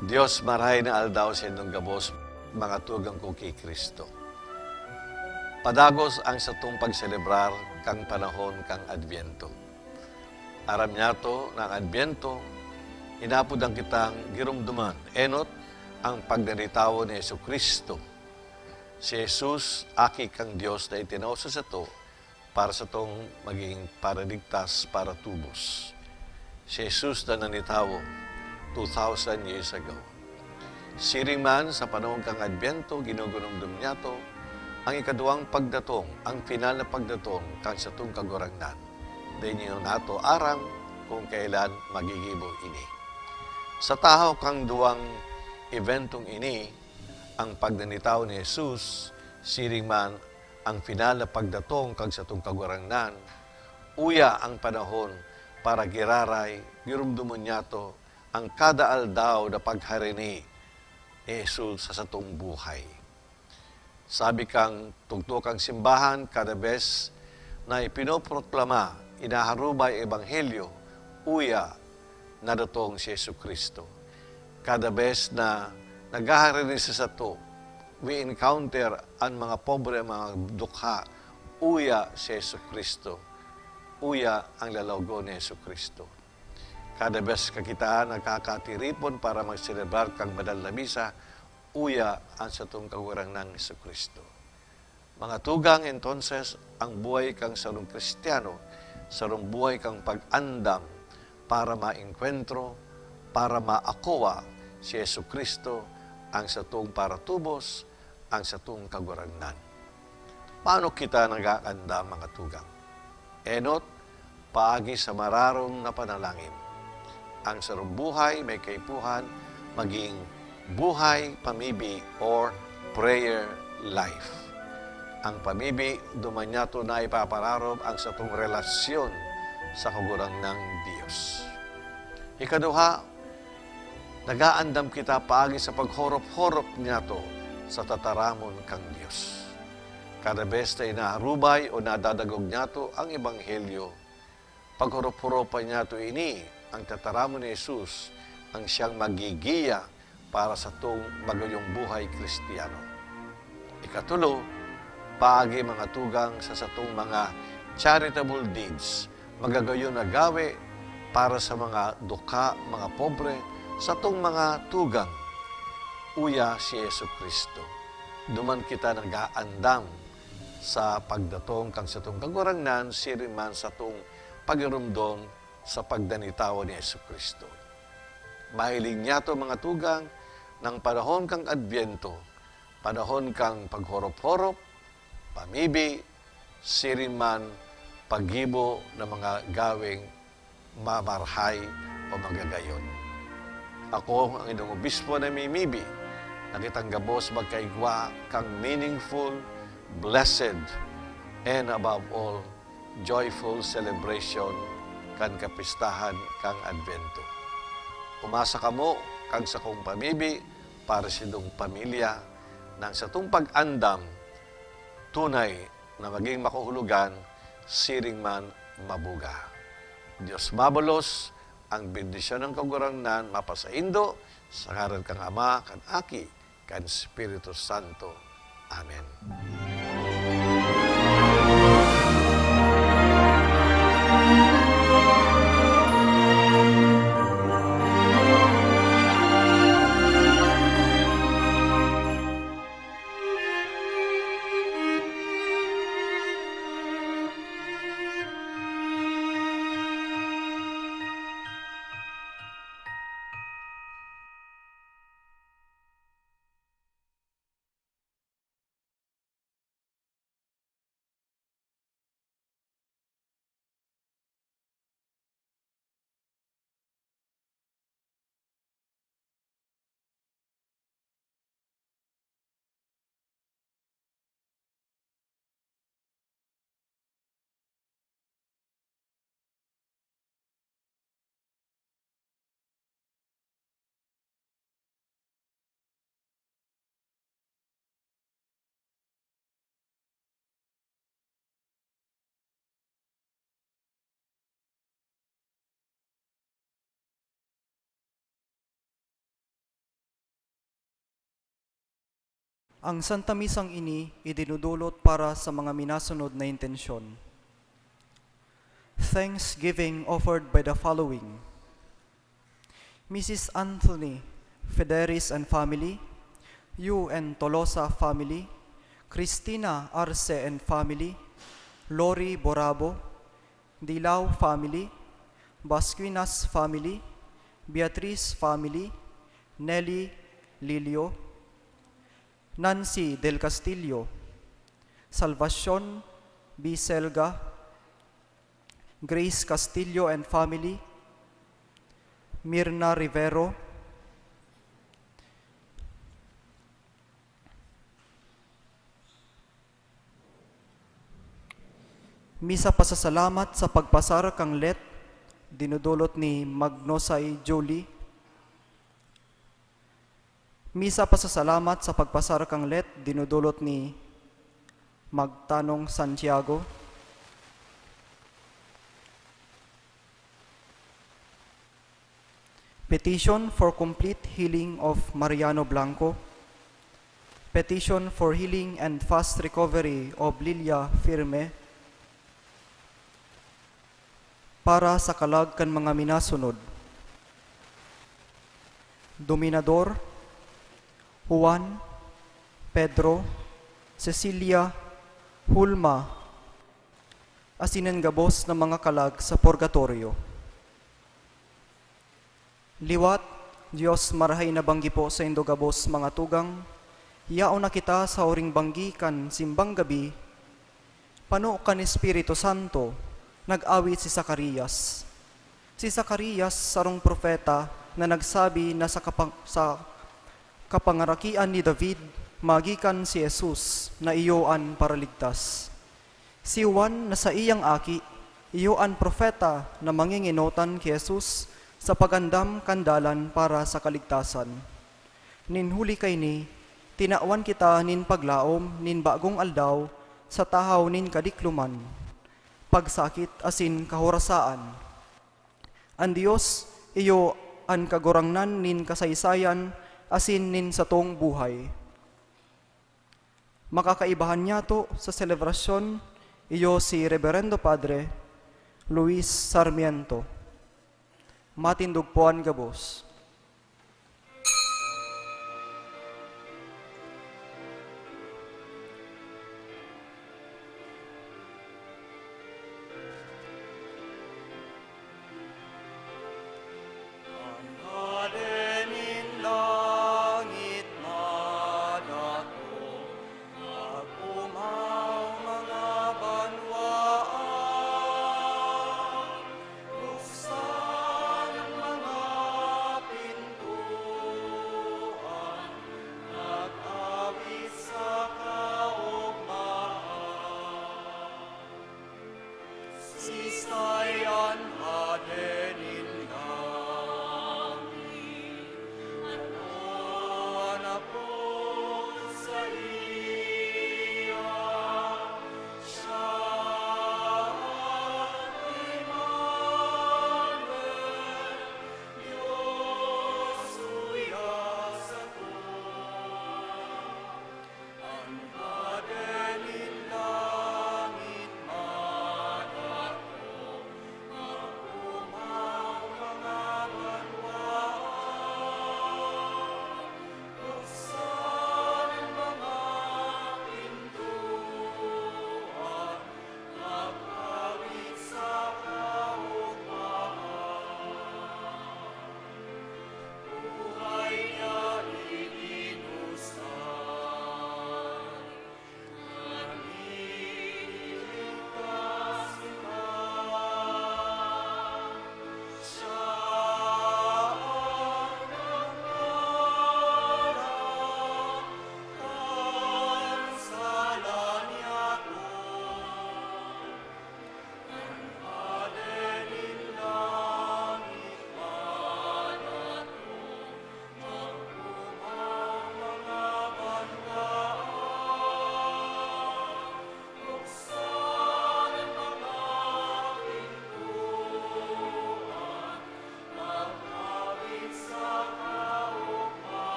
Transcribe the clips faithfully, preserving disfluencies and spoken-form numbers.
Dios, marahay na aldaw sa indong gabos, mga tugang ko ki Cristo. Padagos ang satong pagselebrar kan panahon kan Adbyento. Aram niyato na an Adbyento, inaapod kitang giromdoman, enot, ang pagdanitawo ni Jesu-Cristo. Si Jesus, Aki kan Dios na itinao sa sato, para satong magin paraligtas para tubos. Si Jesus na nanitawo two thousand years ago. Siring man, sa panahon kan Adbyento, ginugurumdom niyato ang ikaduwang pagdatong, ang final na pagdatong kan satong Kagurangnan. Dai niyo nato aram kung kailan magigibo ini. Sa tahaw kan duwang eventong ini, ang pagdanitawo ni Jesus, siring man ang final na pagdatong kan satong Kagurangnan, uya ang panahon para giraray giromdomon niyato ang kada aldaw na pagharini ni Jesus sa satong buhay. Sabi kan tugto kan simbahan, kada bes na ipinoproklama, inaharubay ang ebanghelyo, uya, nadatong si Jesu-Cristo. Kada bes na naghaharini sa sato, we encounter an mga pobre, mga dukha, uya si Jesu-Cristo, uya ang lalawagon ni Jesu-Cristo. Kada bes ka kita nakakatiripon para magselebrar kan banal na misa, uya an satong Kagurangnan Jesu-Cristo. Mga tugang, entonces, ang buhay kan sarong Kristiyano, sarong buhay kan pag-andam para maengkwentro, para maakowa si Jesu-Cristo, ang satong paratubos, ang satong Kagurangnan. Paano kita nag-aandam, mga tugang? Enot, paagi sa mararom na panalangin. Ang sarong buhay may kaipuhan magin buhay pamibi or prayer life. Ang pamibi, duman niyato na ipapararom ang satong relasyon sa Kagurangnan Dios. Ikaduha, nag-aandam kita paagi sa paghorop-horop niyato sa tataramon kan Dios. Kada bes na inaharubay o nadadangog niyato ang ebanghelyo, paghorop-horopan niyato ini, ang tataramon ni Jesus, ang siyang magigiya para satong magayong buhay Kristiyano. Ikatulo, paagi, mga tugang, sa satong mga charitable deeds, magagayon na gawe para sa mga dukha, mga pobre, satong mga tugang, uya si Jesu-Cristo. Duman kita nag-aandam sa pagdatong kan satong Kagurangnan, siring man satong pagiromdom sa pagdanitawo ni Jesu-Cristo. Mahiling niyato, mga tugang, na an panahon kan Adbyento, panahon kan paghorop-horop, pamibi, siring man paggibo na mga gaweng mamarhay o magagayon. Ako, ang inyong obispo na mimibi, na kitang gabos magkaigwa kan meaningful, blessed, and above all, joyful celebration kan kapistahan kan Adbyento. Umasa kamo kan sakong pamibi para sa indong pamilya, na an satong pag-andam tunay na magin makahulogan, siring man mabuga. Dios mabalos, ang bendisyon kan Kagurangnan mapasaindo, sa ngaran kan Ama, kan Aki, kan Espiritu Santo. Amen. Ang Santa Misang ini idinudulot para sa mga minasunod na intensyon. Thanksgiving offered by the following: Missus Anthony Federis and family, Yu and Tolosa family, Christina Arce and family, Lori Borabo, Dilao family, Basquinas family, Beatriz family, Nelly Lilio, Nancy Del Castillo, Salvacion Biselga, Grace Castillo and family, Mirna Rivero. Misa pasasalamat sa pagpasar kan Let, dinudulot ni Magnosay Julie. Misa pasasalamat sa pagpasar kan Let, dinudulot ni Magtanong Santiago. Petition for complete healing of Mariano Blanco. Petition for healing and fast recovery of Lilia Firme. Para sa kalag kan mga minasunod: Dominador, Juan, Pedro, Cecilia, Hulma, asin an gabos na mga kalag sa purgatorio. Liwat, Dios, marahay na banggi po saindo gabos, mga tugang. Yaon na kita sa huring banggi kan simbang gabi, pano kan Espiritu Santo, nag-awit si Zacarias. Si Zacarias, sarong propeta na nagsabi na sa kapang-, sa kapangarakian ni David, magikan si Jesus na iyo an Paraligtas. Si Juan na saiyang aki, iyo an propeta na mangingenotan ki Jesus sa pagandam kan dalan para sa kaligtasan. Nin huli kaini, tinawan kita nin paglaom nin bagong aldaw sa tahaw nin kadikloman, pagsakit asin kahorasaan. An Dios, iyo an Kagurangnan nin kasaysayan asin nin satong buhay. Makakaibahan niyato sa selebrasyon iyo si Reberendo Padre Luis Sarmiento. Matindog po an gabos. An Hade nin langit madato, mag-omaw mga banwaan, buksan an mga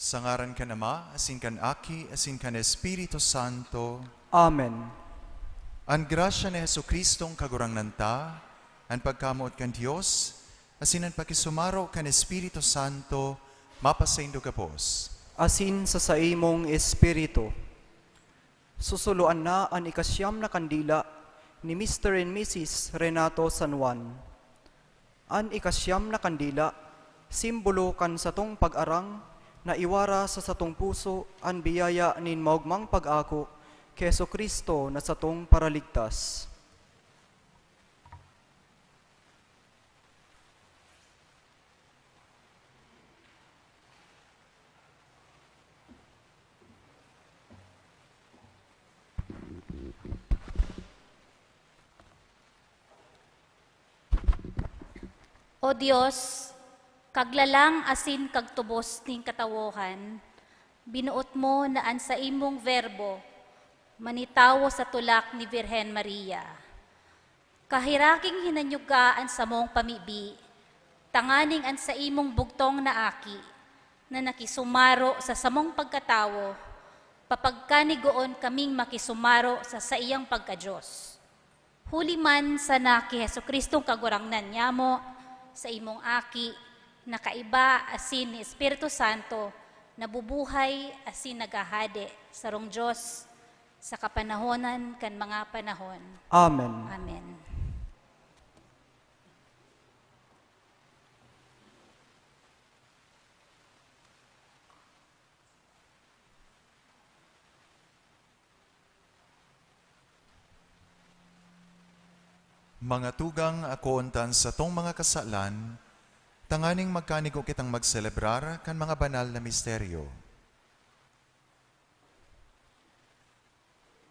Sa ngaran kan Ama, asin kan Aki, asin kan Espiritu Santo. Amen. An grasya ni Jesu-Cristong Kagurangnan ta, an pagkamoot kan Dios, asin an pakisumaro kan Espiritu Santo, mapasaindo gabos. Asin sa saimong espiritu. Susuloan na an ikasyam na kandila ni Mister and Missus Renato San Juan. An ikasyam na kandila, simbolo kan satong pag-arang na iwara sa satong puso an biyaya nin maogmang pag-ako ki Jesu-Cristo na satong Paraligtas. O Dios, Kaglalang asin Kagtubos nin katawohan, binoot mo na an saimong Verbo manitawo sa tulak ni Birhen Maria. Kahiraking hinanyog ka an samong pamibi, tanganing an saimong bugtong na Aki, na nakisumaro sa samong pagkatawo, papagkanigoon kaming makisumaro sa saiyang pagka-Dios. Huli man sana ki Jesu-Cristong Kagurangnan nyamo, saimong Aki, na kaiba asin ni Espiritu Santo, nabubuhay asin naghahade, sarong Dios, sa kapanahonan kan mga panahon. Amen. Amen. Mga tugang, akoon ta an satong mga kasalan, tanganing magkanigo kitang magselebrar kan mga banal na misteryo.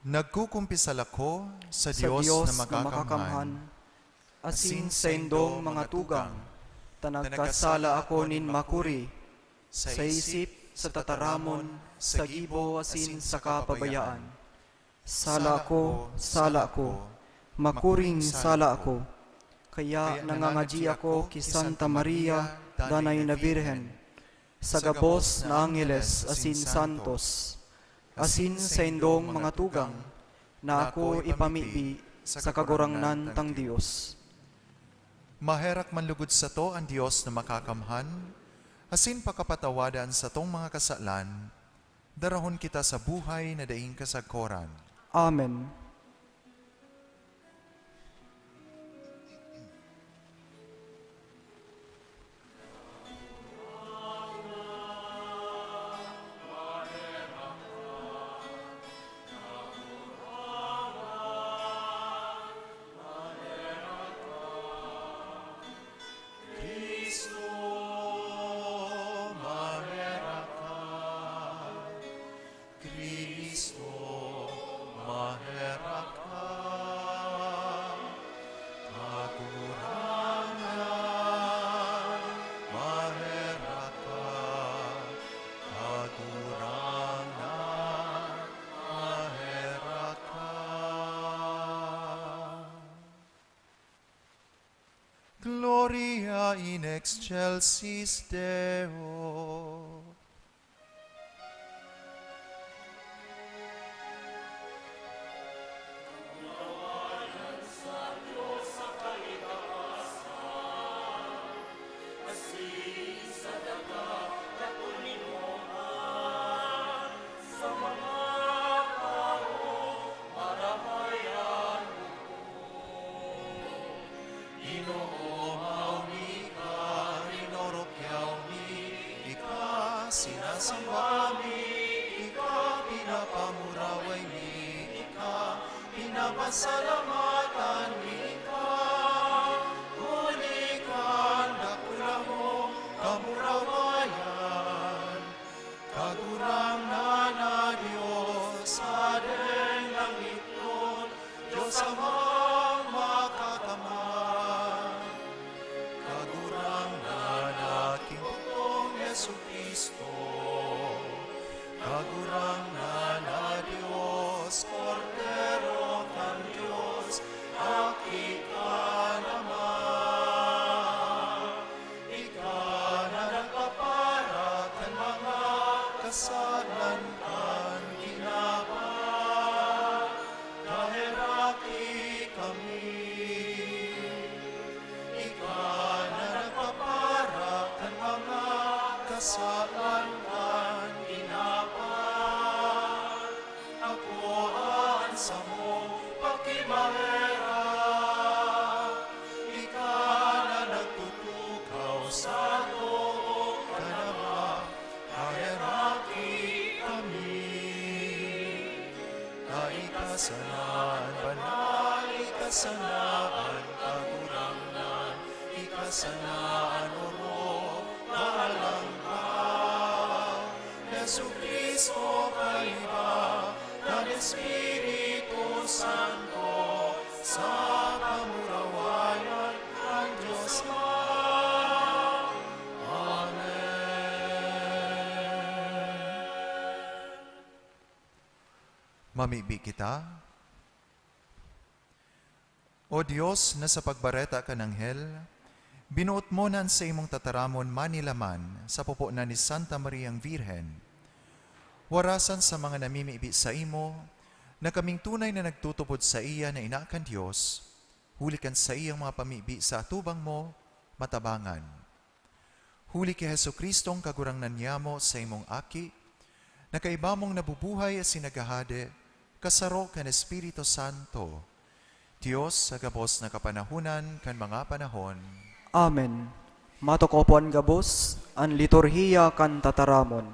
Nagkukumpisal ako sa Sa Dios Dios na na makakamhan, makakamhan, asin asin saindong mga tugang, ta nagkasala ako nin makuri, sa isip, sa tataramon, sa gibo, asin sa kapabayaan. Sala ako, sala ako, makuring sala ako. Kaya nangangadyi ako ki Santa Maria, danay na Birhen, sa gabos na angheles asin santos, asin saindong mga tugang, na ako ipamibi sa Kagurangnan tang Dios. Maherak man lugod sato an Dios na makakamhan, asin pakapatawada an satong mga kasalan, darahon kita sa buhay na daing kasagkoran. Amen. Cristo, maherak ka. Cristo, maherak ka. Kagurangnan, maherak ka. Kagurangnan, maherak ka. Gloria in excelsis Deo. Ginoo, mayo mi ika rinorokyaw mi, ika sinasamba mi, ika pinapamuraway mi, ika pinapasalamatan mi, ika huli kan dakula mong kamurawayan. Kagurangnan na Dios, Hadeng langitnon, Dios Amang Makakamhan. Kagurangnan na Aki mong Jesu-Cristo, Kagurangnan na Dios, Kordero kan Dios, Aki kan Ama. Ika na nagpapara kan mga Kasalan kan ginaba, kaheraki kami. Ika na nagpapara kan mga kasalan kan ginaba. Ako an samong pakimahera. Ika na nagtutukaw sa too kan Ama. Kaheraki kami. Na ika sana an banal, ika sana an kagurangnan, ika sana an orog na halangkaw. Jesu-Cristo, kaiba kan Espiritu Santo, sa kamurawayan kan Dios Ama. Amen. Mamibi kita. O Dios, na sa pagbareta kan anghel, binuot mo na an saimong tataramon manilaman sa poponan ni Santa Mariang Birhen. Warasan sa mga namimibi saimo, na kaming tunay na nagtutubod saiya na ina kan Dios, huli kan saiyang mga pamibi sa atubang mo, matabangan. Huli ki Jesu-Cristong Kagurangnan niyamo, saimong Aki, na kaiba mong nabubuhay asin naghahade, kasaro kan Espiritu Santo, Dios sa gabos na kapanahonan kan mga panahon. Amen. Matukaw po an gabos, an liturhiya kan tataramon.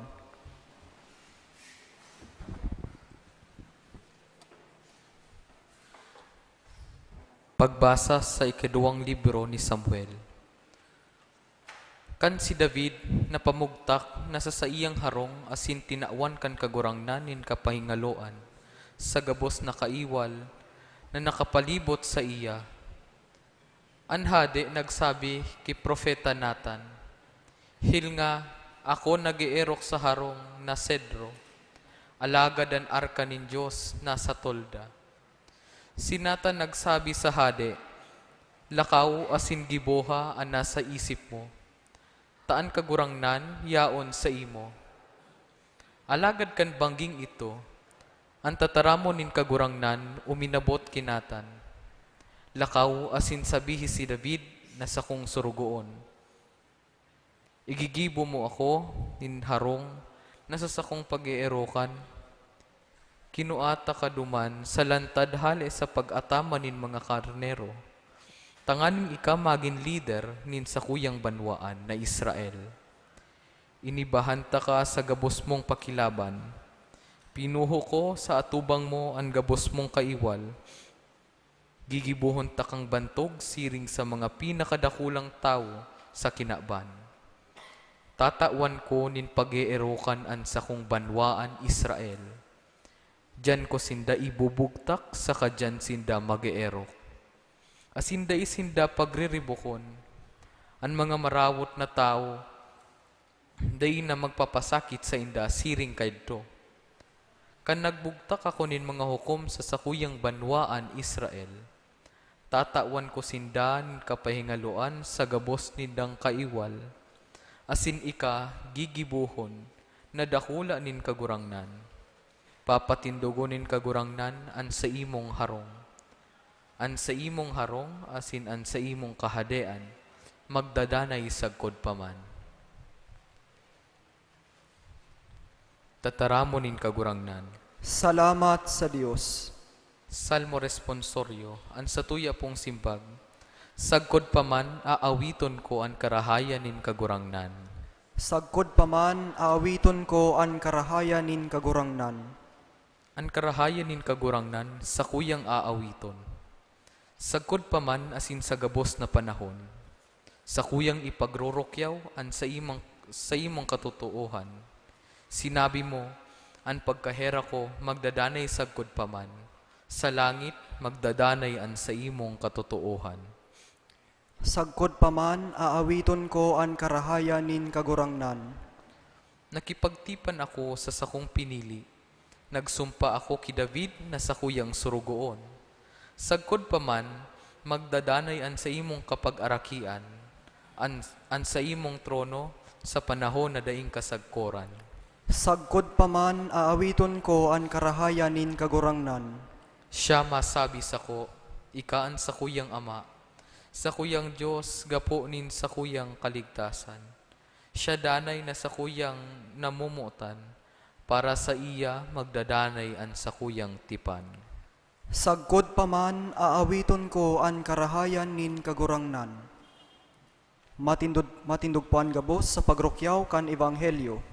Pagbasa sa ikaduwang libro ni Samuel. Kan si David napamugtak na sa saiyang harong asin tinawan kan Kagurangnan nin kapahingaloan sa gabos na kaiwal na nakapalibot saiya, an hade nagsabi ki Propeta Nathan, "Hilnga, ako nag-eerok sa harong na sedro, alagad an arka nin Dios nasa tolda." Si Nathan nagsabi sa hade, "Lakaw asin giboha an nasa isip mo, ta an Kagurangnan yaon saimo." Alagad kan bangging idto, an tataramon nin Kagurangnan uminabot ki Nathan, "Lakaw asin sabihi si David na sakong sorogoon, 'Igigibo mo ako nin harong na sa sakong pag-eerokan. Kinua taka duman sa lantad hale sa pag-ataman nin mga karnero, tanganing ika magin lider nin sakuyang banwaan na Israel. Inibahan taka sa gabos mong pakilaban. Pinuho ko sa atubang mo an gabos mong kaiwal. Gigibohon takang bantog siring sa mga pinakadakulang tawo sa kinaban. Tatawan ko nin pag-eerokan an sakong banwaan Israel. Diyan ko sinda ibubugtak saka diyan sinda mag-eerok. Asin dai sinda pagriribokon. An mga marawot na tawo dai na magpapasakit sainda siring kaidto. Kan nagbugtak ako nin mga hukom sa sakuyang banwaan Israel, tatawan ko sinda nin kapahingaloan sa gabos nindang kaiwal, asin ika gigibohon na dakula nin Kagurangnan. Papatindogon nin Kagurangnan an saimong harong. An saimong harong asin an saimong kahadean magdadanay sagkod pa man. Tataramon nin Kagurangnan. Salamat sa Dios. Salmo Responsorio, an satuya pong simbag. Sagkod pa man, aawiton ko an karahayan nin Kagurangnan. Sagkod pa man, aawiton ko an karahayan nin Kagurangnan. An karahayan nin Kagurangnan sakuyang aawiton, sagkod pa man asin sa gabos na panahon. Sakuyang ipagrurukyaw an saimang, saimong katotoohan. Sinabi mo, "An pagkahera ko magdadanay sagkod pa man. Sa langit, magdadanay an saimong katotoohan." Sagkod pa man, aawiton ko an karahayan nin Kagurangnan. Nakipagtipan ako sa sakong pinili. Nagsumpa ako ki David na sakuyang sorogoon. Sagkod pa man, magdadanay an saimong kapagarakian, an, an saimong trono sa panahon na daing kasagkoran. Sagkod pa man, aawiton ko an karahayan nin Kagurangnan. Siya masabi sako, "Ika an sakuyang Ama, sakuyang Dios gapo nin sakuyang kaligtasan. Siya danay na sakuyang namomotan, para saiya magdadanay an sakuyang tipan." Sagkod pa man, aawiton ko an karahayan nin Kagurangnan. Matindog, matindog po an gabos sa pagrukyaw kan Ebanghelyo.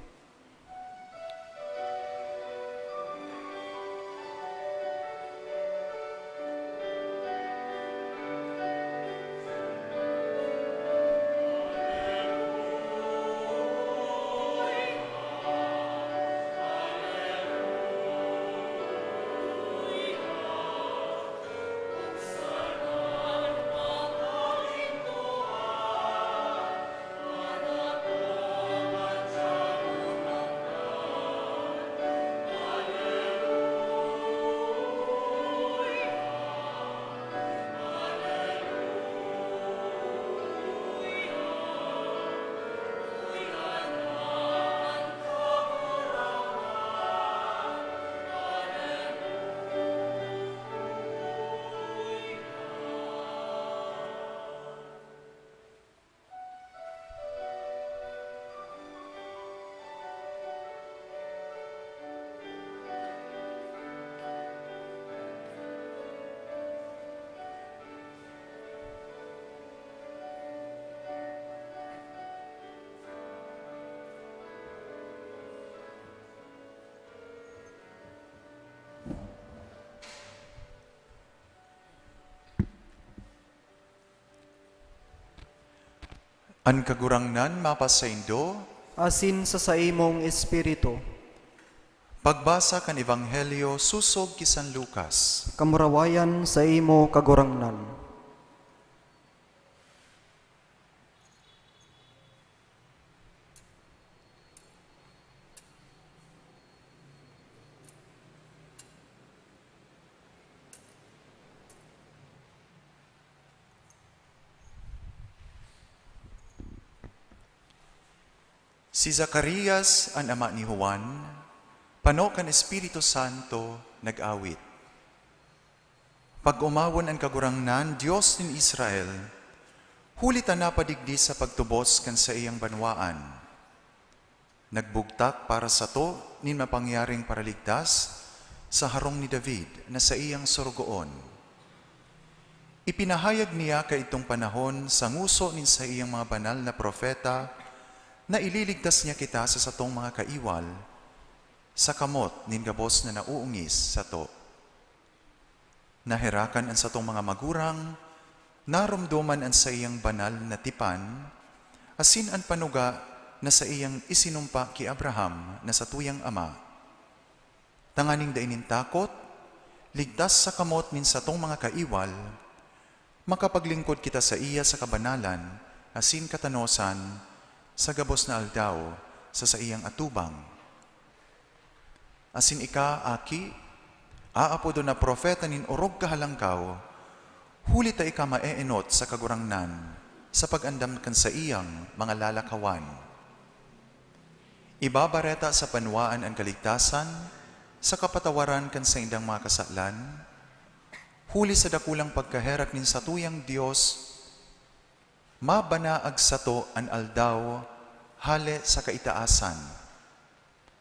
An Kagurangnan mapasaindo. Asin sa saimong espiritu. Pagbasa kan Ebanghelyo sosog ki San Lucas. Kamurawayan saimo, Kagurangnan. Si Zacarias, an ama ni Juan, pano kan Espiritu Santo nag-awit. Pag-omawon an Kagurangnan, Dios nin Israel, huli ta napadigdi sa pagtubos kan saiyang banwaan. Nagbugtak para sato nin mapangyaring Paraligtas sa harong ni David na saiyang sorogoon. Ipinahayag niya kaidtong panahon sa ngoso nin saiyang mga banal na propeta na ililigtas niya kita sa satong mga kaiwal, sa kamot nin gabos na nauungis sato. Naherakan an satong mga magurang, naromdoman an saiyang banal na tipan, asin an panuga na saiyang isinumpa ki Abraham na satuyang ama. Tanganing dai nin takot, ligtas sa kamot nin satong mga kaiwal, makapaglingkod kita saiya sa kabanalan asin katanosan sa gabos na aldaw sa saiyang atubang. Asin ika, aki, aapodon na propeta nin orog kahalangkaw, huli ta ika maeenot sa Kagurangnan sa pag-andam kan saiyang mga lalakawan. Ibabareta sa banwaan an kaligtasan sa kapatawaran kan saindang mga kasalan, huli sa dakulang pagkaherak nin satuyang Dios, mabanaag sato an aldaw hale sa kaitaasan,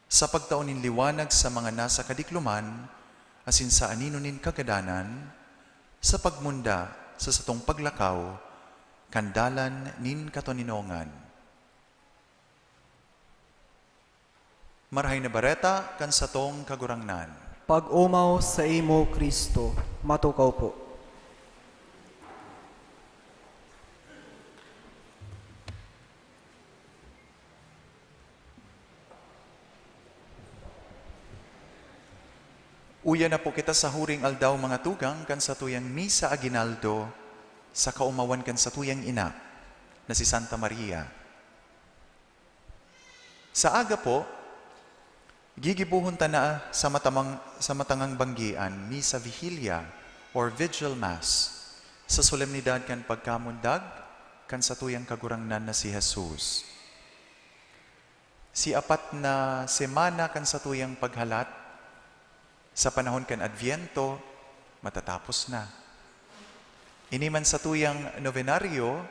sa pagtao nin liwanag sa mga nasa kadikloman asin sa anino nin kagadanan, sa pagmunda sa satong paglakaw kan dalan nin katoninongan. Marahay na Bareta kan satong Kagurangnan. Pag-omaw saimo, Cristo. Matukaw po. Uya na po kita sa huring aldaw, mga tugang, kan satuyang misa aguinaldo sa kaomawan kan satuyang ina, na si Santa Maria. Sa aga po, gigibohon ta na sa matamang, sa matangang banggi an Misa Vigilia or Vigil Mass sa solemnidad kan pagkamundag kan satuyang Kagurangnan na si Jesus. Si apat na semana kan satuyang paghalat sa panahon kan Adviento matatapos na. Ini man satuyang nobenaryo,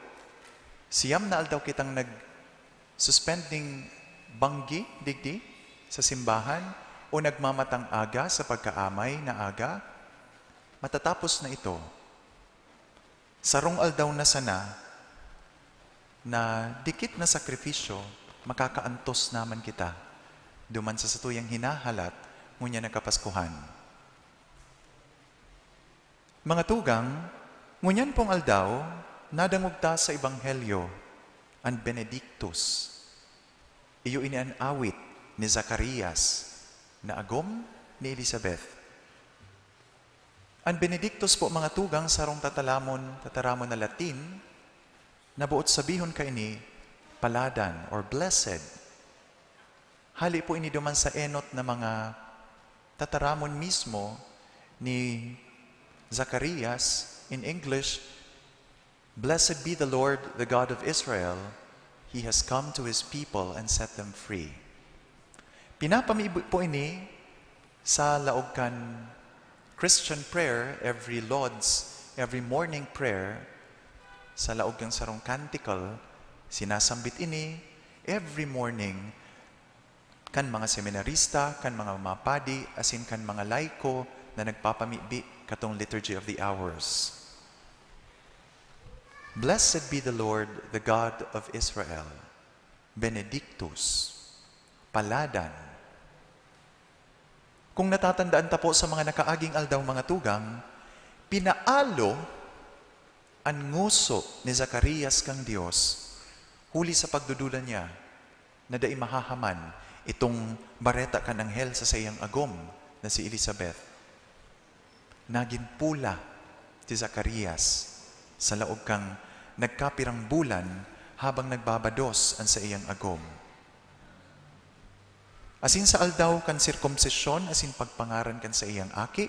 siyam na aldaw kitang nag-suspend nin banggi digdi sa simbahan o nagmamatang aga sa pagkaamay na aga. Matatapos na ito. Sarong aldaw na sana na dikit na sakripisyo, makakaantos naman kita duman sa satuyang hinahalat ngunyan na Kapaskuhan. Mga tugang, ngunyan pong aldaw, nadangog ta sa Ebanghelyo an Benedictus. Iyo ini an awit ni Zacarias na agom ni Elizabeth. An Benedictus po, mga tugang, sarong tatalamon, tataramon na Latin na boot sabihon kaini paladan or blessed. Hali po ini duman sa enot na mga tataramon mismo ni Zacarias. In English, "Blessed be the Lord, the God of Israel. He has come to his people and set them free." Pinapamibi po ini sa laog kan Christian prayer, every Lauds, every morning prayer, sa laog kan sarong canticle, sinasambit ini every morning kan mga seminarista, kan mga mapadi, asin kan mga laiko na nagpapamibi katong Liturgy of the Hours. "Blessed be the Lord, the God of Israel. Benedictus." Paladan. Kung natatandaan ta po sa mga nakaaging aldaw, mga tugang, pinaalo an ngoso ni Zacarias kan Dios, huli sa pagdududa niya na dai mahahaman itong bareta kan anghel sa saiyang agom na si Elizabeth. Nagin pula si Zacarias sa laog kan nagkapirang bulan habang nagbabados an saiyang agom. Asin sa aldaw kan sirkumsisyon asin pagpangaran kan saiyang aki,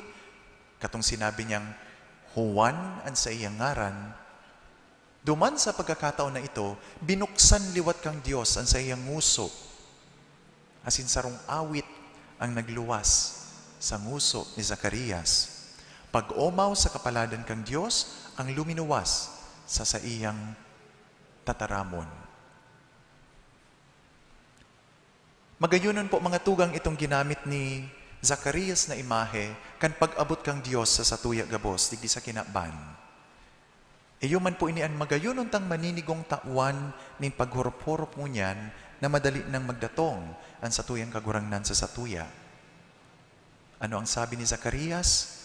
katong sinabi niyang Juan an saiyang ngaran, duman sa pagkakataon na ito, binuksan liwat kan Dios an saiyang ngoso, asin sarong awit ang nagluwas sa ngoso ni Zacarias. Pag-omaw sa kapaladan kan Dios ang luminuwas sa saiyang tataramon. Magayonon po, mga tugang, itong ginamit ni Zacarias na imahe kan pag-abot kan Dios sa satuya gabos digdi sa kinaban. Iyo man po ini an magayonon tang maninigong tawan nin paghurop-hurop ngunyan na madali nang magdatong an satuyang Kagurangnan sa satuya. Ano ang sabi ni Zacarias?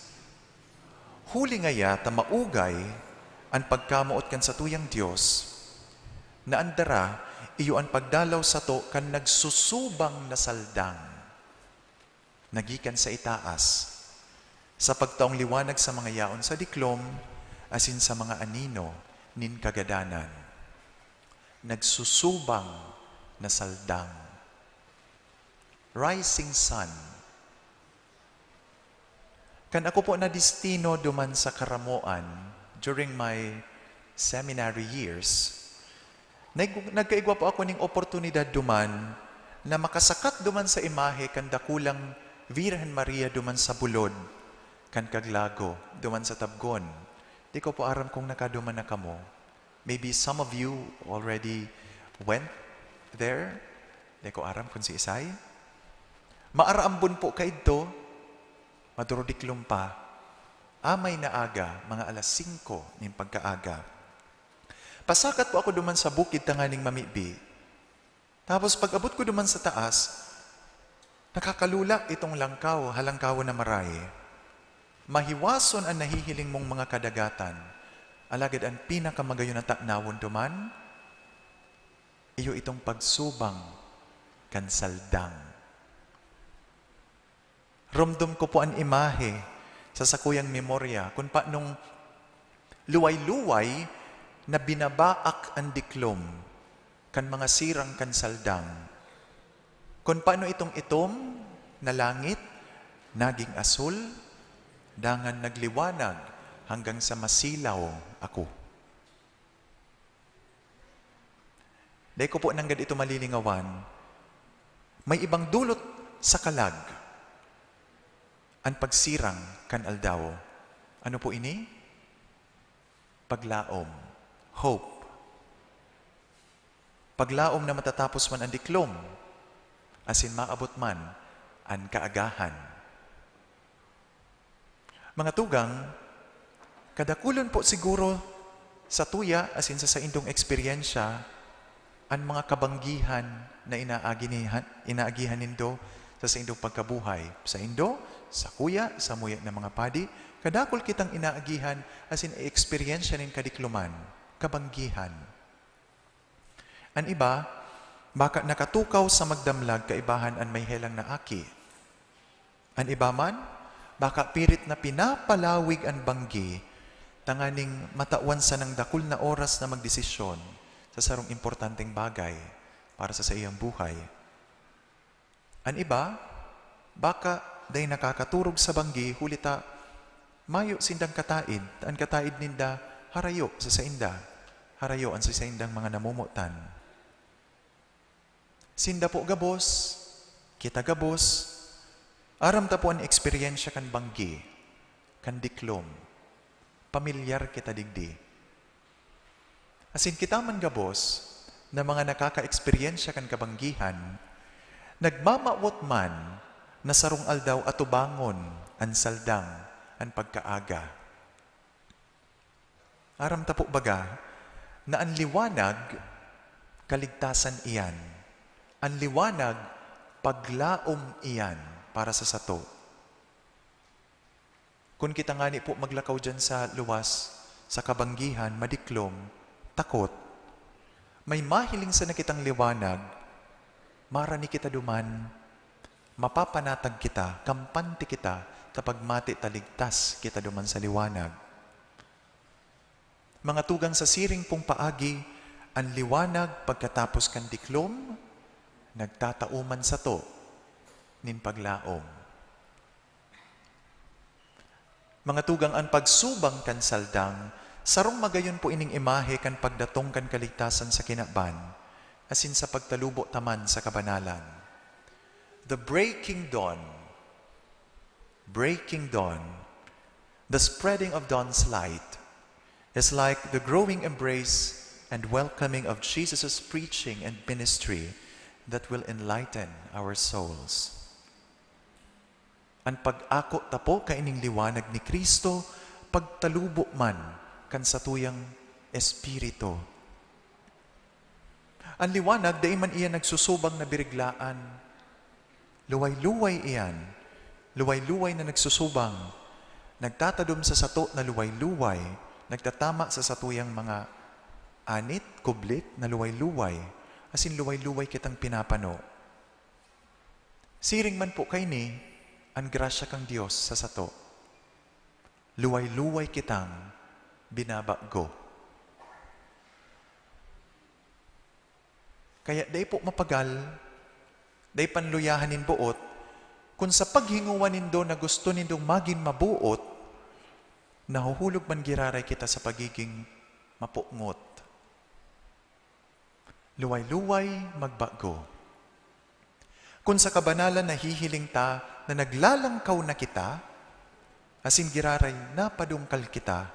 Huli ngaya ta maugay an pagkamoot kan satuyang Dios, na an dara iyo an pagdalaw sato kan nagsusubang na saldang na gikan sa itaas, sa pagtaong liwanag sa mga yaon sa diklom asin sa mga anino nin kagadanan. Nagsusubang na saldang. Rising sun. Kan ako po nadestino duman sa Caramoan during my seminary years, nag-, nagkaigwa po ako ning oportunidad duman na makasakat duman sa imahe kan dakulang Virgen Maria duman sa bulod kan Kaglago, duman sa Tabgon. Di ko po aram kung nakaduman na kamo. Maybe some of you already went there. Di ko aram kung siisay. Maarambon po kaidto, madurudiklom pa. Amay na aga, mga alas singko nin pagkaaga. Pasakat po ako duman sa bukid tanganing mamibi. Tapos pag-abot ko duman sa taas, nakakalula itong langkaw, halangkawon na maray. Mahiwason an nahihiling mong mga kadagatan, alagad an pinakamagayon na tanawon duman, iyo itong pagsubang kan saldang. Rumdom ko po an imahe sa sakuyang memorya kun paanong luway-luway na binabaak an diklom kan mga sirang kan saldang. Kun paano itong itom na langit naging asul, dangan nagliwanag hanggang sa masilaw ako. Dai ko po nanggad ito malilingawan. May ibang dulot sa kalag an pagsirang kan aldaw. Ano po ini? Paglaom, hope. Paglaom na matatapos man an diklom, asin maabot man an kaagahan. Mga tugang, kadakulon po siguro sa tuya asin sa saindong eksperyensya an mga kabanggihan na inaagi niha-, inaagihan nindo sa saindong pagkabuhay. Saindo, sakuya, samuya na mga padi, kadakul kitang inaagihan asin eksperyensya nin kadikloman, kabanggihan. An iba, baka nakatukaw sa magdamlag kaibahan an may helang na aki. An iba man, baka pirit na pinapalawig an banggi tanganing matawan sanang dakul na oras na magdesisyon sa sarong importanteng bagay para sa saiyang buhay. An iba, baka dai nakakaturog sa banggi huli ta mayo sindang kataid, ta an kataid ninda harayo sa sainda, harayo an sa saindang mga namomotan. Sinda po gabos, kita gabos, aram ta po an eksperyensya kan banggi, kan diklom. Pamilyar kita digdi. Asin kita man gabos na mga nakakaeksperyensya kan kabanggihan, nagmamawot man na sarong aldaw atubangon an saldang, an pagkaaga. Aram ta po baga na an liwanag, kaligtasan iyan. An liwanag, paglaom iyan para sa sato. Kun kita ngani po maglakaw diyan sa luwas, sa kabanggihan, madiklom, takot, may mahiling sana kitang liwanag, marani kita duman, mapapanatag kita, kampante kita, ta pagmati ta ligtas kita duman sa liwanag. Mga tugang, sa siring pong paagi, an liwanag pagkatapos kan diklom, nagtatao man sato nin paglaom. Mga tugang, an pagsubang kan saldang, sarong magayon po ining imahe kan pagdatong kan kaligtasan sa kinaban, asin sa pagtalubo ta man sa kabanalan. The breaking dawn, breaking dawn, the spreading of dawn's light is like the growing embrace and welcoming of Jesus' preaching and ministry that will enlighten our souls. An pag-ako ta po kaining liwanag ni Cristo, pagtalubo man kan satuyang espiritu. An liwanag dai man iyan nagsusubang na biriglaan. Luway-luway iyan. Luway-luway na nagsusubang. Nagtatadom sa sato na luway-luway. Nagtatama sa satuyang mga anit, kublit na luway-luway. Asin luway-luway kitang pinapano. Siring man po kaini an grasya kan Dios sa sato. Luway-luway kitang binabago. Kaya dai po mapagal, dai panluyahan nin boot, kun sa paghingowa nindo na gusto nindong magin maboot, nahuhulog man giraray kita sa pagiging mapungot. Luway-luway magbago. Kun sa kabanalan nahihiling ta na naglalangkaw na kita, asin giraray napadungkal kita,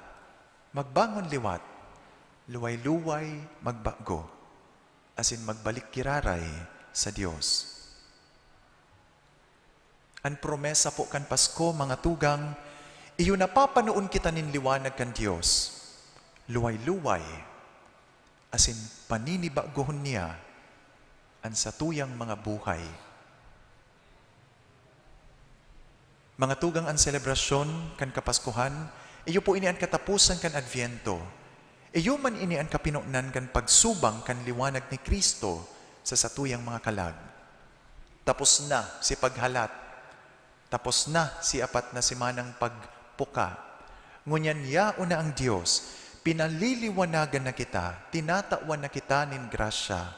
magbangon liwat, luway-luway magbago, asin magbalik giraray sa Dios. An promesa po kan Pasko, mga tugang, iyo na papanoon kita nin liwanag kan Dios. Luway-luway, asin paninibagohon niya an satuyang mga buhay. Mga tugang, an selebrasyon kan Kapaskuhan, iyo po ini an kataposan kan Adviento. Iyo man ini an kapinonan kan pagsubang kan liwanag ni Cristo sa satuyang mga kalag. Tapos na si paghalat. Tapos na si apat na semanang pagpuka. Ngunyan yaon na ang Dios. Pinaliliwanagan na kita, tinatawan na kita nin grasya.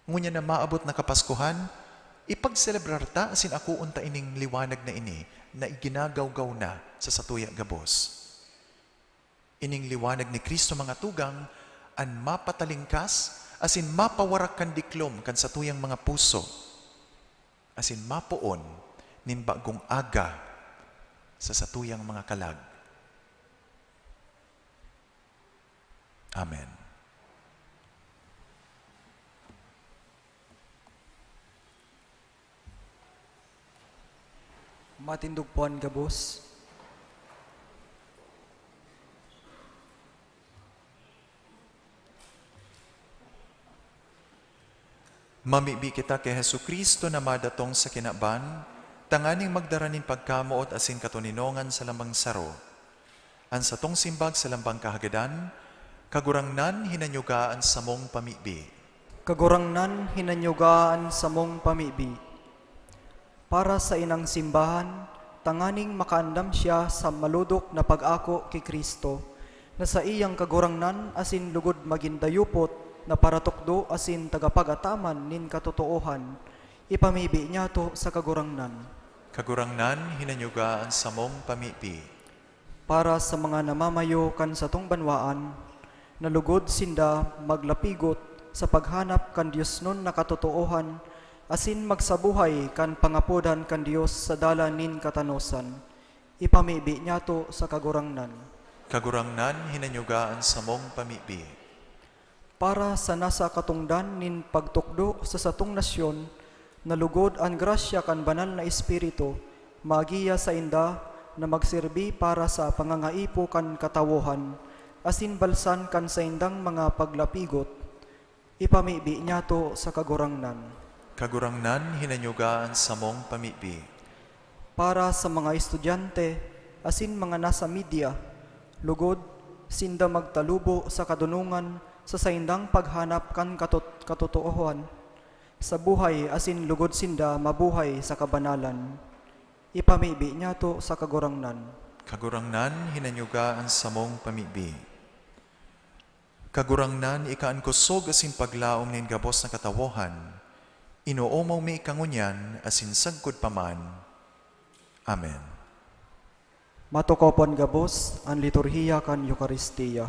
Ngunyan na maabot na Kapaskuhan, ipagselebrar ta asin akoon ta ining liwanag na ini na iginagawgaw na sa satuya gabos. Ining liwanag ni Cristo, mga tugang, an mapatalingkas asin mapawarak kan diklom kan satuyang mga puso, asin mapoon nin bagong aga sa satuyang mga kalag. Amen. Matindog po an gabos. Mamibi kita ki Jesu-Cristo na madatong sa kinaban, tanganing magdara nin pagkamoot asin katoninongan sa lambang saro. An satong simbag sa lambang kahagadan, Kagurangnan, hinanyuga an samong pamibi. Kagurangnan, hinanyuga an samong pamibi. Para sa inang simbahan, tanganing makaandam siya sa malodok na pag-ako ki Cristo, na saiyang Kagurangnan asin lugod magin dayupot na paratukdo asin tagapag-ataman nin katotoohan, ipamibi niyato sa Kagurangnan. Kagurangnan, hinanyuga an samong pamibi. Para sa mga namamayo kan satong banwaan, na lugod sinda maglapigot sa paghanap kan diosnon na katotoohan asin magsabuhay kan pangapodan kan Dios sa dalan nin katanosan, ipamibi niyato sa Kagurangnan. Kagurangnan, hinanyuga an samong pamibi. Para sa nasa katongdan nin pagtukdo sa satong nasyon, na lugod an grasya kan Banal na Espiritu magiya sainda na magsirbi para sa pangangaipo kan katawohan asin balsan kan saindang mga paglapigot, ipamibi niyato sa Kagurangnan. Kagurangnan, hinanyuga an samong pamibi. Para sa mga estudyante asin mga nasa media, lugod sinda magtalubo sa kadonongan sa saindang paghanap kan katot-, katotoohan sa buhay asin lugod sinda mabuhay sa kabanalan. Ipamibi niyato sa Kagurangnan. Kagurangnan, hinanyuga an samong pamibi. Kagurangnan, ika an kosog asin paglaom nin gabos na katawohan. Inoomaw mi ika ngunyan asin sagkod pa man. Amen. Matukopon gabos an liturhiya kan Eukaristia.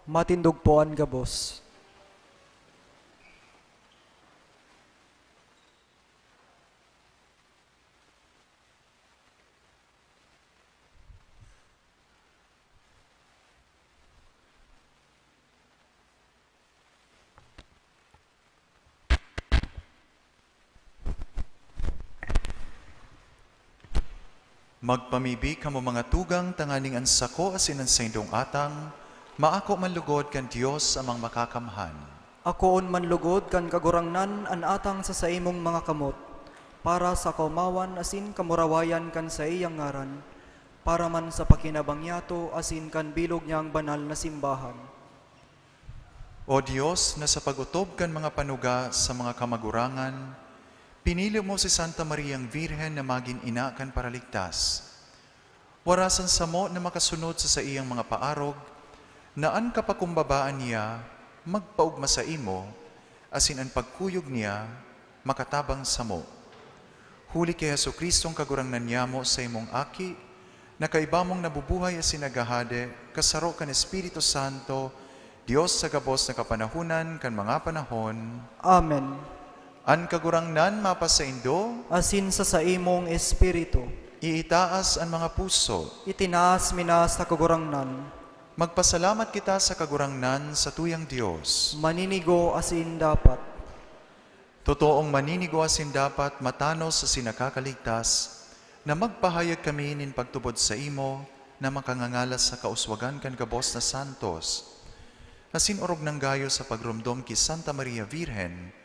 Matindog po an gabos. Magpamibi kamo, mga tugang, tanganing an sako asin an saindong atang maako man lugod kan Dios Amang Makakamhan. Akoon man lugod kan Kagurangnan an atang sa saimong mga kamot, para sa kaomawan asin kamurawayan kan saiyang ngaran, para man sa pakinabang niyato asin kan bilog niyang banal na simbahan. O Dios, na sa pag-otob kan mga panuga sa mga kamagurangan, pinili mo si Santa Mariang Birhen na magin ina kan Paraligtas. Warasan samo na makasunod sa saiyang mga paarog, na an kapakumbabaan niya magpaogma saimo, asin an pagkuyog niya makatabang samo. Huli ki Jesu-Cristong Kagurangnan niyamo, saimong Aki, na kaiba mong nabubuhay asin naghahade, kasaro kan Espiritu Santo, Dios sa gabos na kapanahonan kan mga panahon. Amen. An Kagurangnan mapasaindo. Asin sa saimong espiritu. Iitaas an mga puso. Itinaas mi na sa Kagurangnan. Magpasalamat kita sa Kagurangnan, satuyang Dios. Maninigo asin dapat. Totoong maninigo asin dapat, matanos asin nakakaligtas, na magpahayag kami nin pagtubod saimo na makangangalas sa kauswagan kan gabos na santos. Asin orog nang gayo sa pagromdom ki Santa Maria Virgen,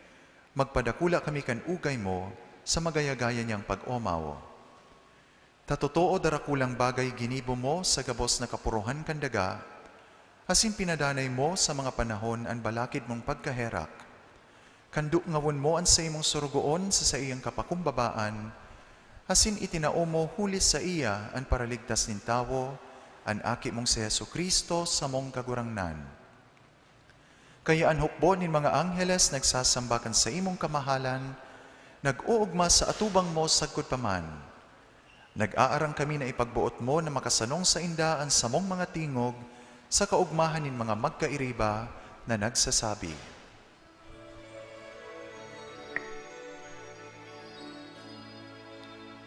magpadakula kami kan ugay mo sa magaya-gaya niyang pag-omaw. Ta totoo, darakulang bagay ginibo mo sa gabos na kapurohan kan daga, asin pinadanay mo sa mga panahon an balakid mong pagkaherak. Kandungawon mo an saimong sorogoon sa saiyang kapakumbabaan, asin itinao mo huli saiya an Paraligtas nin tawo, an Aki mong si Jesu-Cristo, samong Kagurangnan. Kaya an hukbo nin mga angheles nagsasamba kan saimong kamahalan, nag-oogma sa atubang mo sagkod pa man. Nag-aarang kami na ipagboot mo na makasanong sainda an samong mga tingog sa kaogmahan nin mga magkairiba na nagsasabi,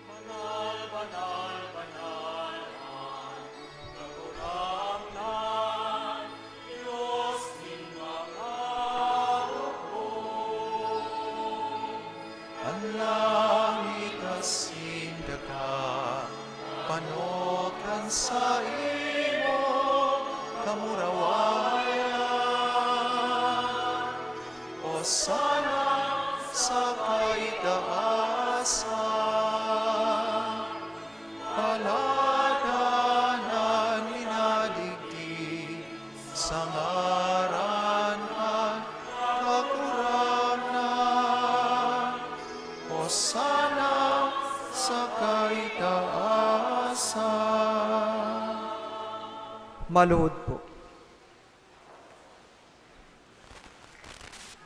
Banal, banal, banal an Kagurangnan, Dios nin mga logod. An langit asin daga, pano kan saimong kamurawayan. Hosana sa kaitaasan. Paladanan minadigdi sa ngaran kan Kagurangnan. Hosana sa kaitaasan. Maluhod po.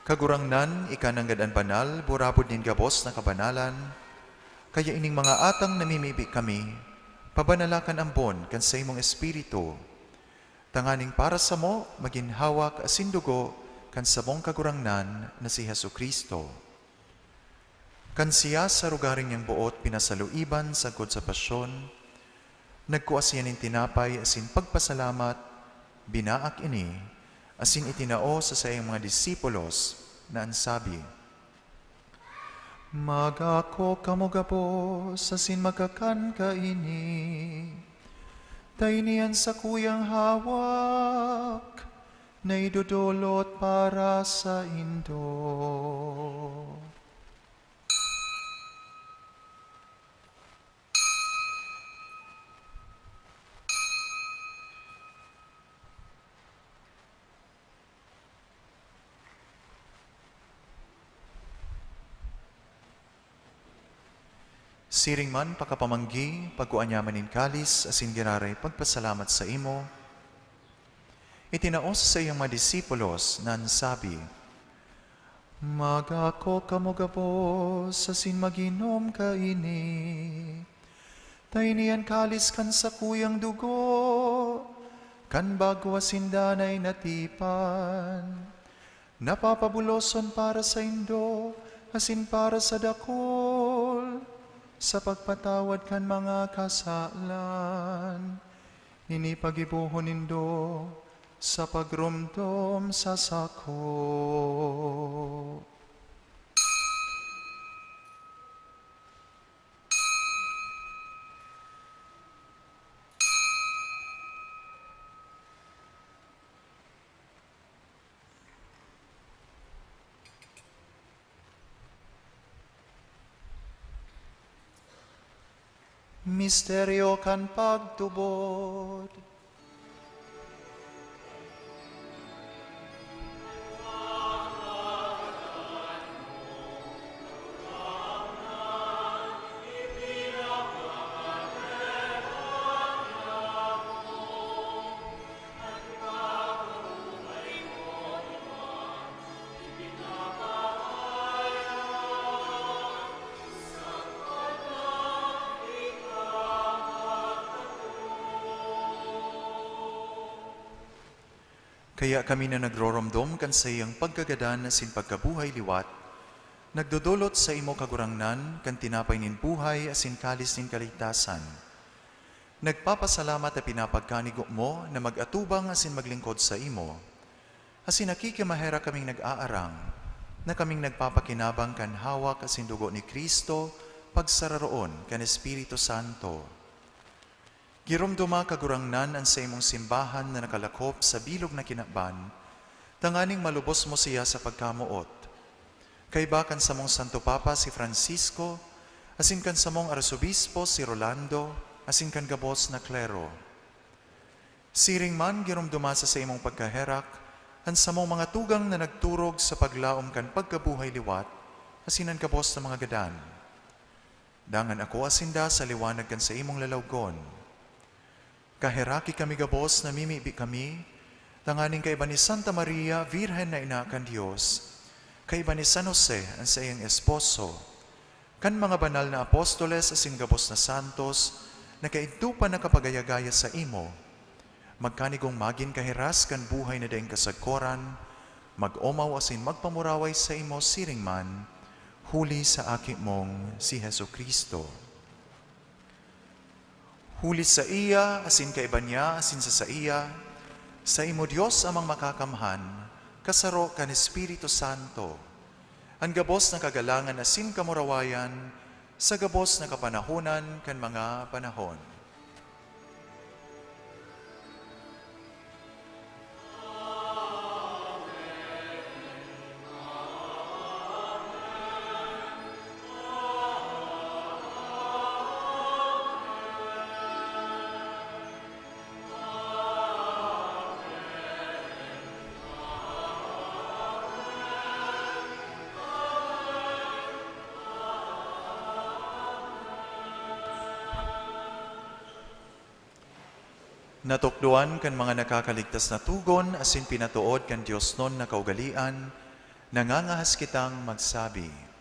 Kagurangnan, ika nanggad an banal, burabod nin gabos na kabanalan. Kaya ining mga atang namimibi kami, pabanala kan ambon kan saimong Espiritu, tanganing para samo magin hawak asin dugo kan samong Kagurangnan na si Jesu-Cristo. Kan siya sa rogaring niyang boot pinasaluiban sagkod sa pasyon, nagkua siya nin tinapay asin pagpasalamat, binaak ini, asin itinao sa saiyang mga disipulos, na an sabi, "Mag-ako kamo gabos asin magkakan kaini, ta ini an sakuyang hawak na idodolot para saindo." Siring man, pakapamanggi, pagkua niya man nin kalis asin giraray pagpasalamat saimo, itinao sa saiyang mga disipulos, na an sabi, "Mag-ako kamo gabos asin mag-inom kaini, ta ini an kalis kan sakuyang dugo Kan bagwa sinda na inatipan, napapabuloson para saindo asin para sa dakul sa pagpatawad kan mga kasalan. Ini pagibohon nindo sa pagromdom sa sako. Misteryo kan pagtubod. Kaya kami na nagroromdom kan saiyang pagkagadan asin pagkabuhay liwat, nagdodolot saimo, Kagurangnan, kan tinapay nin buhay asin kalis nin kaligtasan. Nagpapasalamat ta pinapagkanigo mo na mag-atubang asin maglingkod saimo. Asin nakikimaherak kaming nag-aarang, na kaming nagpapakinabang kan hawak asin dugo ni Cristo, pagsararoon kan Espiritu Santo. Giromdoma, Kagurangnan, an saimong simbahan na nakalakop sa bilog na kinaban, tanganing malubos mo siya sa pagkamoot. Kaiba kan samong Santo Papa si Francisco, asin kan samong Arsobispo si Rolando, asin kan gabos na klero. Siring man, giromdoma sa saimong pagkaherak an samong mga tugang na nagturog sa paglaom kan pagkabuhay liwat, asin an gabos na mga gadan. Dangan akoa sinda sa liwanag kan saimong lalawgon. Kaheraki kami gabos, namimibi kami, tanganing kaiba ni Santa Maria, Birhen na Ina kan Dios, kaiba ni San Jose, an saiyang esposo, kan mga banal na apostoles asin gabos na santos na kaidto pa nakapagaya-gaya saimo, magkanigong magin kahiras kan buhay na daing kasagkoran, mag-omaw asin magpamuraway saimo siring man, huli sa Aki mong si Jesu-Cristo. Huli saiya, asin kaiba niya, asin sa saiya, saimo, Dios Amang Makakamhan, kasaro kan Espiritu Santo, an gabos na kagalangan asin kamurawayan, sa gabos na kapanahonan kan mga panahon. Natukdoan kan mga nakakaligtas na togon asin pinatood kan diosnon na kaugalean, nangangahas kitang magsabi.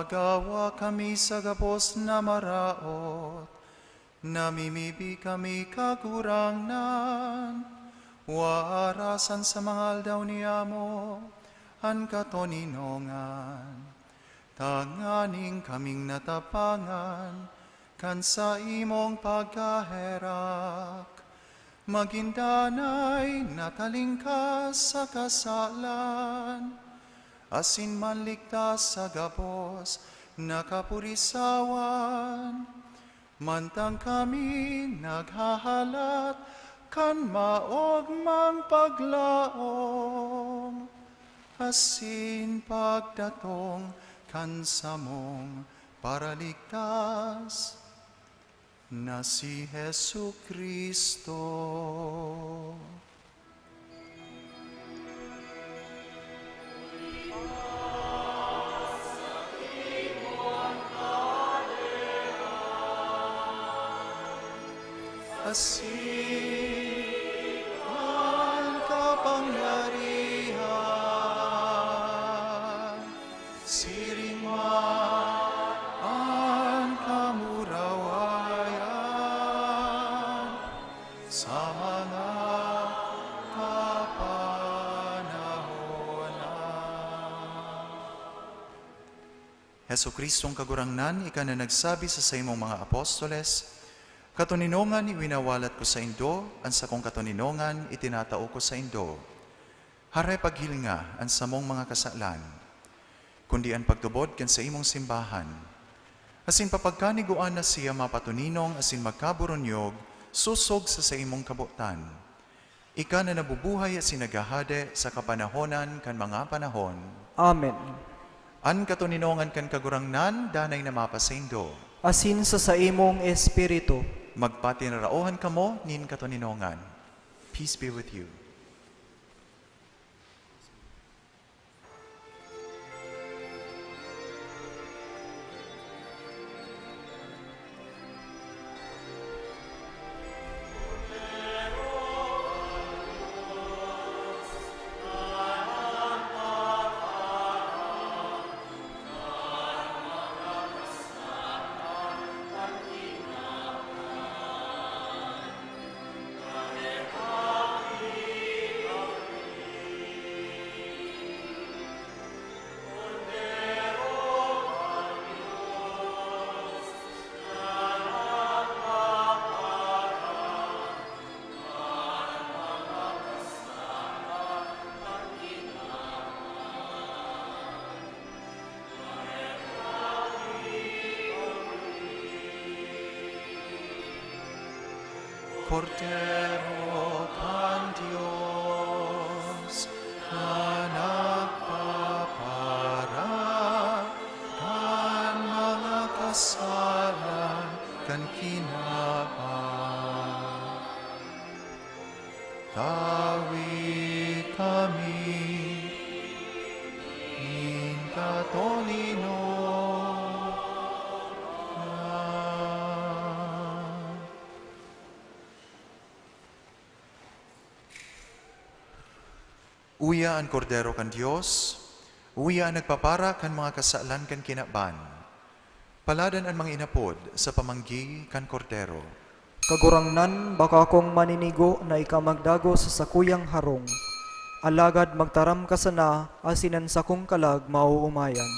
Magawa kami sa gabos na maraot, namimibi kami, Kagurangnan, waarasan sa mga aldaw niyamo an katoninongan, tanganing kaming natapangan kan saimong pagkaherak, magin danay na talingkas sa kasalan, asin manligtas sa gabos na kapurisawan, mantang kami naghahalat kan maogmang paglaom asin pagdatong kan samong Paraligtas, na si Jesu-Cristo. Asin an kapangyarihan, siring man an kamurawayan sa mga kapanahonan. Jesu-Cristong Kagurangnan, ika na nagsabi sa saimong mga apostoles, "Katoninongan iwinawalat ko saindo, an sakong katoninongan itinatao ko saindo." Hare paghilinga an samong mga kasalan, kundi an pagtubod kan saimong simbahan. Asin papagkanigua na siya mapatoninong asin magkaboronyog sosog sa saimong kabotan. Ika na nabubuhay asin naghahade sa kapanahonan kan mga panahon. Amen. An katoninongan kan Kagurangnan danay na mapasaindo. Asin sa saimong espiritu. Magpatinaraohan kamo nin katoninongan. Peace be with you. Kordero kan Dios na nagpapara kan mga kasalan kan kinaban. Tawi kami nin katoninongan. Uya an Kordero kan Dios, uya an nagpapara kan mga kasalan kan kinaban. Paladan an mga inapod sa pamanggi kan Kordero. Kagurangnan, bako akong maninigo na ika magdagos sa sakuyang harong, alagad magtaram ka sana asin an sakong kalag maoomayan.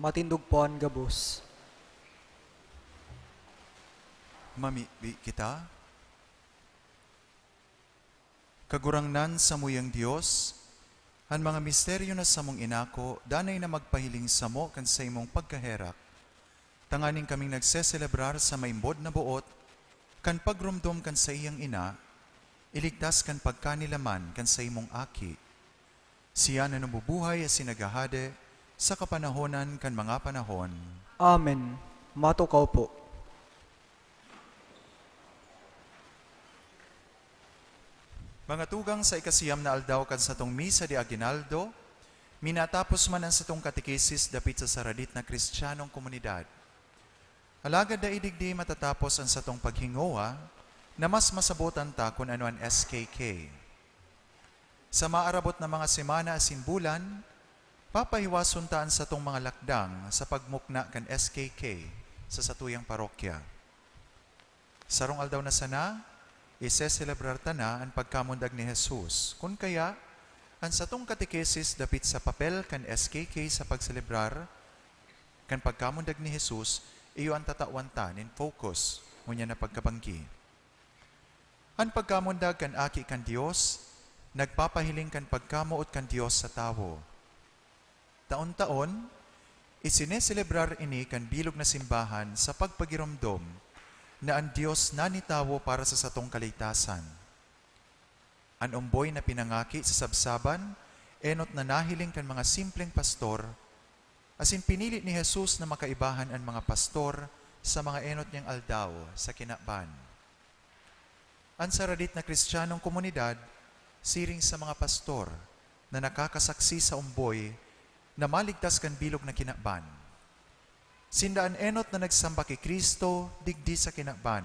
Matindog po an gabos. Mamibi kita. Kagurangnan, samuyang Dios, an mga misteryo na samong inako, danay na magpahiling samo kan saimong pagkaherak, tanganing kaming nagseselebrar sa maimbod na boot, kan pagromdom kan saiyang ina, iligtas kan pagkanilaman kan saimong Aki. Siya na nabubuhay asin naghahade sa kapanahonan kan mga panahon. Amen. Matukaw po. Mga tugang, sa ikasiyam na aldaw kan satong Misa de Aguinaldo, minatapos man an satong katekesis dapit sa saradit na Kristiyanong komunidad. Alagad dai digdi matatapos an satong paghingowa na mas masabotan ta kun ano an S K K. Sa maarabot na mga semana asin bulan, papahiwason ta an satong mga lakdang sa pagmukna kan S K K sa satuyang parokya. Sarong aldaw na sana, iseselebrar ta na an pagkamundag ni Jesus. Kun kaya, an satong katekesis dapit sa papel kan S K K sa pagselebrar kan pagkamundag ni Jesus iyo an tatawan ta nin focus ngunyan na pagkabanggi. An pagkamundag kan Aki kan Dios nagpapahiling kan pagkamoot kan Dios sa tawo. Taon-taon, isineselebrar ini kan bilog na simbahan sa pagpagiromdom na an Dios nanitawo para sa satong kaligtasan. An omboy na pinangaki sa sabsaban, enot na nahiling kan mga simpleng pastor, asin pinili ni Jesus na makaibahan an mga pastor sa mga enot niyang aldaw sa kinaban. An saradit na Kristiyanong komunidad siring sa mga pastor na nakakasaksi sa omboy na maligtas kan bilog na kinaban. Sinda an enot na nagsamba ki Cristo digdi sa kinaban.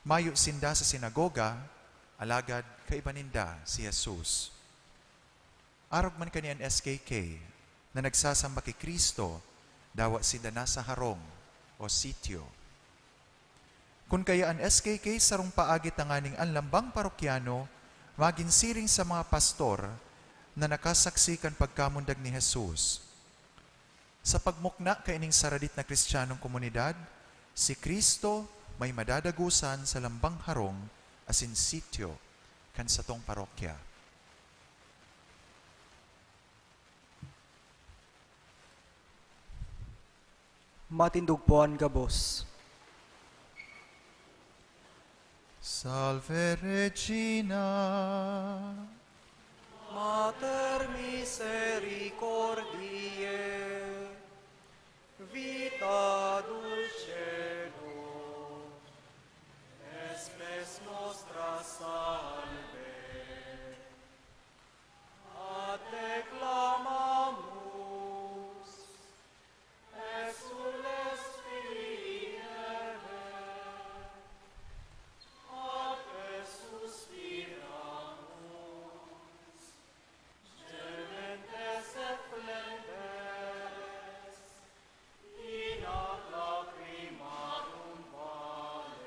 Mayo sinda sa sinagoga, alagad kaiba ninda si Jesus. Arog man kani an S K K na nagsasamba ki Cristo, dawa sinda nasa harong o sitio. Kun kaya an S K K sarong paagi tanganing an lambang parokyano magin siring sa mga pastor na nakasaksi kan pagkamundag ni Jesus. Sa pagmukna kaining saradit na Kristiyanong komunidad, si Cristo may madadagosan sa lambang harong asin sitio kan satong parokya. Matindog po an gabos. Salve Regina, Mater misericordiae, vita dulcedo, spes nostra salve. A te clamamus, exsules Filii Hevae, a te suspiramus, gementes et flentes in ad lacrimarum vale.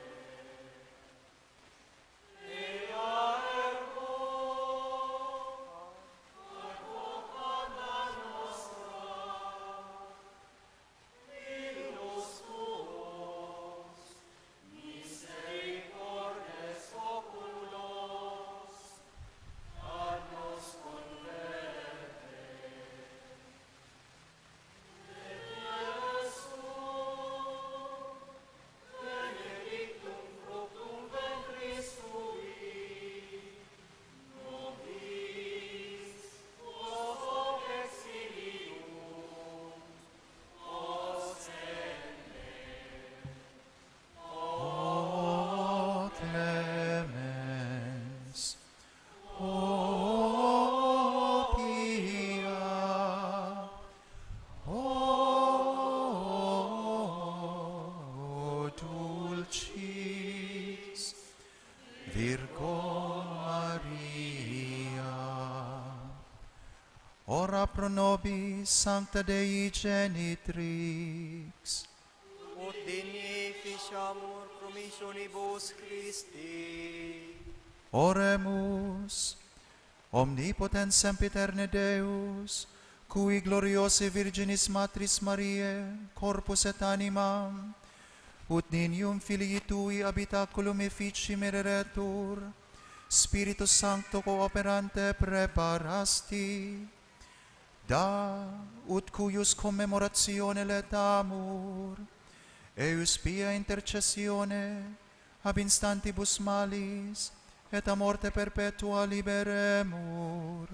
O clemens, O pia, O dulcis Virgo Maria. Ora pro nobis, Sancta Dei Genitrix. Ut dignifishamur promissionibus Christi. Oremus. Omnipotens sempiterne Deus, Cui gloriose Virginis Matris Mariae, corpus et anima, ut nihil in filii tui habitaculum efficiem ereretur, Spiritus Sancto cooperante preparasti. Da, ut cuius commemoratione laetamur, eius pia intercessione ab instantibus malis et a morte perpetua liberemur,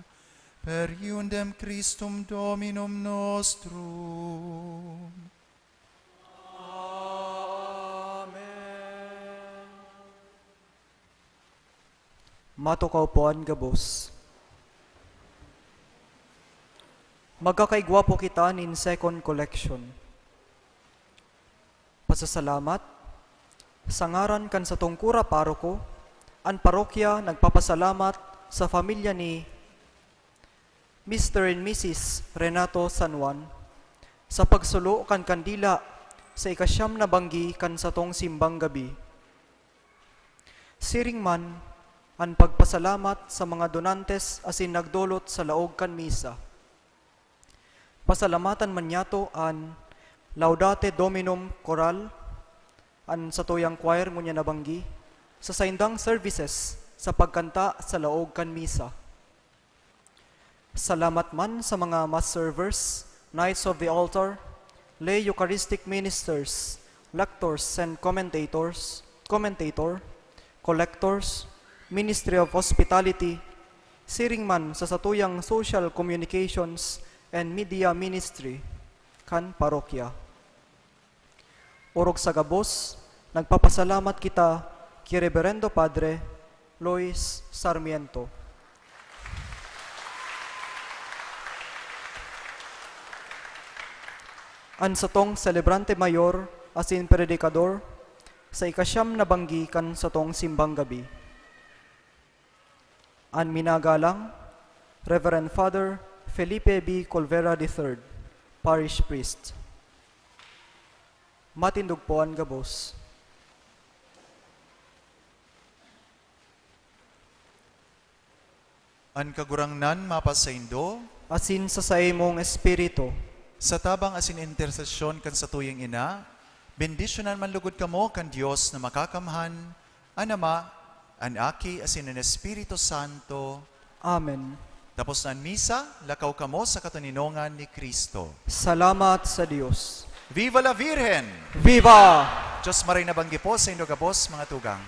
per iundem Christum Dominum nostrum. Amen. Matukaw po an gabos. Magkakaigwa po kita nin second collection. Pasasalamat. Sa ngaran kan satong kura paroko, an parokya nagpapasalamat sa pamilya ni Mister and Missus Renato San Juan sa pagsulo kan kandila sa ikasyam na banggi kan satong simbang gabi. Siring man an pagpasalamat sa mga donantes asin nagdolot sa laog kan misa. Pasalamatan man niyato an Laudate Dominum Chorale, an satuyang choir ngunyan na banggi, sa saindang services sa pagkanta sa laog kan misa. Salamat man sa mga mass servers, knights of the altar, lay Eucharistic ministers, lectors and commentators, commentator, collectors, Ministry of Hospitality, siring man sa satuyang social communications and media ministry kan parokya. Orog sa gabos, nagpapasalamat kita ki Reberendo Padre Lois Sarmiento. An satong selebrante mayor asin predikador sa ikasyam na banggi kan satong simbang gabi. An minagalang Reverend Father Felipe B. Colvera the third, Parish Priest. Matindog po an gabos. An Kagurangnan mapasaindo. Asin sa saimong espiritu. Sa tabang asin intersesyon kan satuyang Ina, bendisyonan man lugod kamo kan Dios na Makakamhan, an Ama, an Aki, asin an Espiritu Santo. Amen. Tapos na an misa, lakaw kamo sa katoninongan ni Cristo. Salamat sa Dios. Viva la Virgen! Viva! Diyos maray na banggi po saindo gabos, mga tugang.